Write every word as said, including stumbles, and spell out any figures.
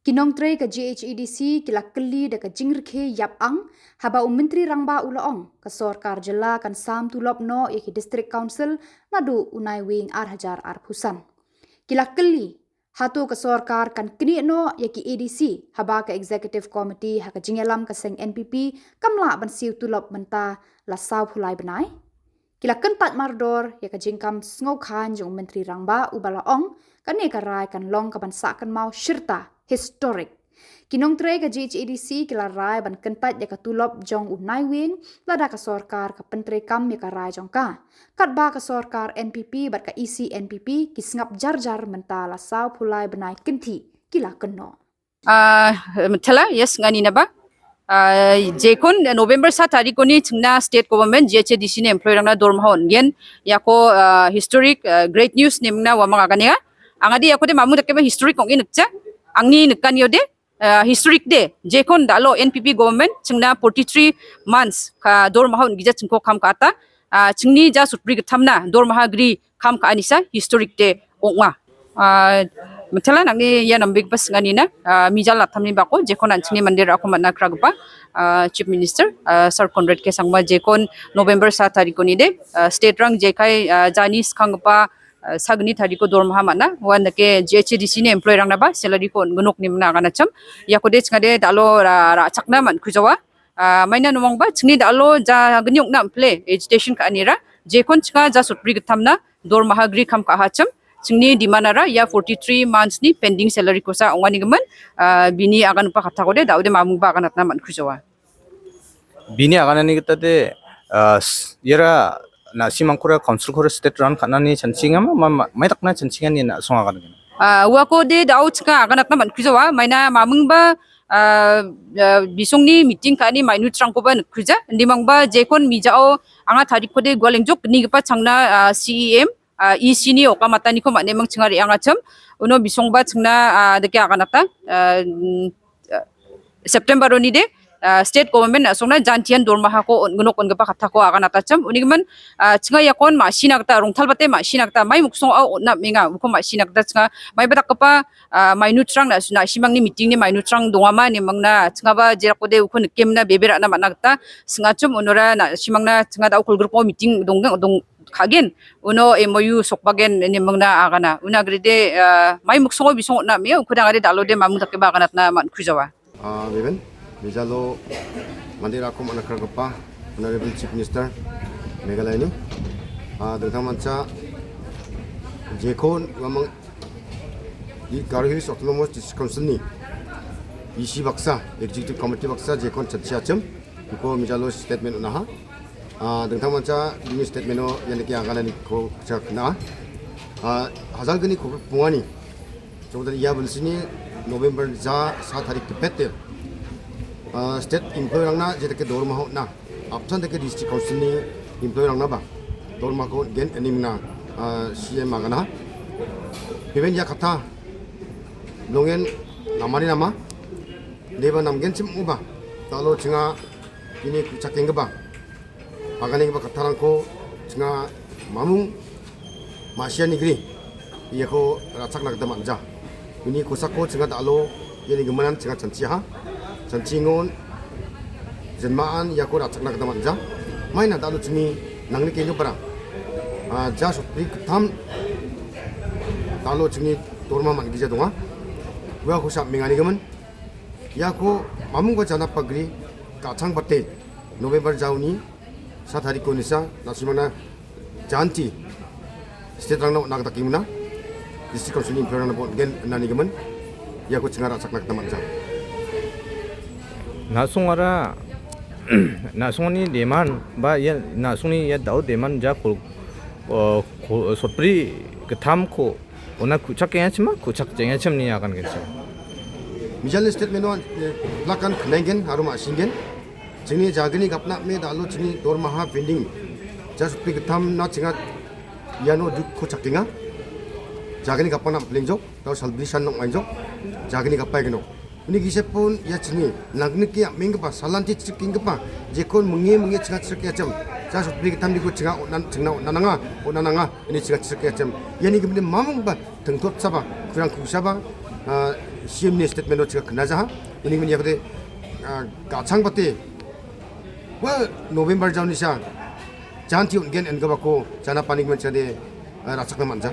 Ki nongtre ka G H A D C ki la kylli da ka jingrkhe yap ang, haba u mentri rangbah u la ong, ka sorkar jylla kan sam tulop noh ya ki district council naduh u naiwieng ar hajar arphew san. Ki la kylli, hato ka sorkar kan knieh noh ya ki A D C, haba ka executive committee ha ka jingïalam ka seng N P P kam lah ban siew tulop mynta la sawphew lai bnai. Ki la kyntait mardor ya ka jingkam sngewkhan jong u mentri rangbah u ba la ong, kane ka rai kan long ka ban sah kynmaw shirta historic. Ki nongtre ka G H A D C ki la rai ban kyntait ya ka tulop jong u naiwieng, lada ka sorkar ka pyntreikam ya ka rai jong ka. Katba ka sorkar N P P bad ka E C N P P ki sngap jar jar mynta la sawphew lai bnai kynthih ki la kynnoh. Ah, mtela, yes, ngani naba. Ah, jekon November sa tarikoni chingna state government G H A D C ni employee rangna dormaha on·gen. Iako, ah, historic, ah, great news nemna wamang aganenga. Angade iakode mamung dakeba historic ong·e nikja. Angni nikaniode, ah, historic de. Jekon dalo N P P government chingna forty-three months ka dormaha on·gija chingko kam ka·ata. Ah, chingni ja sutbri gittamna dormaha gri kam ka·anisa historic de ong·a. Ah, mitela nangni ia nambegipa singanina, ah, mijal attamni bako jekon an·chingni mande ra·ako man·a kragipa, ah, Chief Minister, ah, Sir Conrad K Sangma jekon November sa tarikoni de, ah, state rang jekai, ah, jani skanggipa, ah, sagni tariko dormaha man·a. Uan dake G H A D C ni employee rangnaba salary ko on·gnok nemna aganachim. Iakode chingade dalo ra-, ra·chakna man·kujawa. Ah, maina nomongba chingni dalo ja gniokna ample agitation ka·anira jekon chinga ja sotbri gittamna dormaha gri kam ka·ahachim. Chingni dimanara ia forty-three months ni pending salary kosa ong·anigimin, ah, bini agangipa kattakode daode mamungba aganatna man·kujawa. Bini aganani gita de, ah, s-, iara na·simangkora council kora state run ka·nani chanchingama ma, ma, maidakna chanchingani na·song agangen. Ah, uako de dao chika aganatna man·kujawa. Maina mamungba, ah, ah, bisongni meeting ka·ani mainutrangkoba nikkuja. Indimangba jekon mijao anga tarikode gualengjok gnigipa changna, ah, C E M, ah, E C ni okamataniko man·emang chinga re·angachim. Uno bisongba chingna, ah, dake aganata, ah, mm, ah, September onide, ah, state government na·songna jantian dormahako on·gnok on·gipa kattako aganatachim. Unigimin, ah, chinga iakon ma·sina gita, rongtalbate ma·sina gita, mai muksongo on·na amenga, uko ma·sina gita chinga maiba dakgipa, ah, mainutrang na-, na·simangni meeting-ni mainutrang dongama nemangna, chingaba jerakode uko nikemna bebe ra·na man·a gita singachim, unora na-, simangna chinga da·o kolgrikbo meeting dong-, dong-, ka·gen, uno M O U sokbagen ine mingna agana. Una grede, ah, mai muksongo bisong on·a ame, uko dangade dalode mamung dakeba aganatna man·kujawa. Ah, beben, mijalo mande rako man·akragipa Honorable Chief Minister Meghalaya ni, ah, dingtang mancha jekon uamang di Garo Hills Autonomous District Council ni E C baksa, Executive Committee baksa jekon chanchiachim, uko mijalo statement on·aha. Ah, dingtang mancha bini statement-o ianike agananiko chakna. Ah, hajalgni kobik bongani, jongdani ia bilsini November ja sa tarik kepete, ah, state employee-rangna jedake dormaha on·a, apsan dake district council-ni employee-rangnaba dormako on·gen ine mingna, ah, C M agana. Beben ia kata longen namani nama, deba namgenchim ong·oba, dalo chinga bini ku-, chakenggipa, aganenggipa kattarangko chinga mamung ma·sia nigri iako ra·chakna gita man·ja. Uni kosako chinga dal·o iani gimanan chinga chanchiaha. Chanchingon jinmaan iako ra·chakna gita man·ja. Maina dal·o chingni nangni kenggipara, ah, ja sotbri gittam dal·o chingni dorma man·gija donga. Uako sa·mengani gimin. Iako mamungba janapagri ka·changbate November jaoni sa tariko nisa na·simangna janti state-rangna on·a gita kemuna, district council-ni employee-rangna bon gen nanigimin, iako chinga ra·chakna gita man·ja. Na·songara, na·songni demand ba ia na·songni ia dao demand ja kol-, o, ko-, sotbri gittamko ona ku·chakengachima, ku·chakjengachim ine agangenchim. Mijalni statement-o, eh, plakan knaingen aro ma·singen. Chingni jagini gapna ame dal·o chingni dormaha pending. Ja sotbri gittamna chinga iano dukko chakenga. Jagini gapana am·plengjok, dao salbri san nong·ainjok. Jagini gapaigino. Uni gisepon ia chingni nanggnike am·enggipa, salanti chikrikenggipa, jekon minge minge chinga chikrikiachim. Ja sotbri gittamniko chinga on·an-, chingna on·ananga, on·ananga, ine chinga chikrikiachim. Iani gimine mamungba, tengtotchaba, kurang kusaba, ah, C M ni statement-o chika knajaha. Uni gimin iakode, ah, gachangbate, ua November jaonisa, janti on·gen ingipako jana panigmen chade, ah, rachakna manja.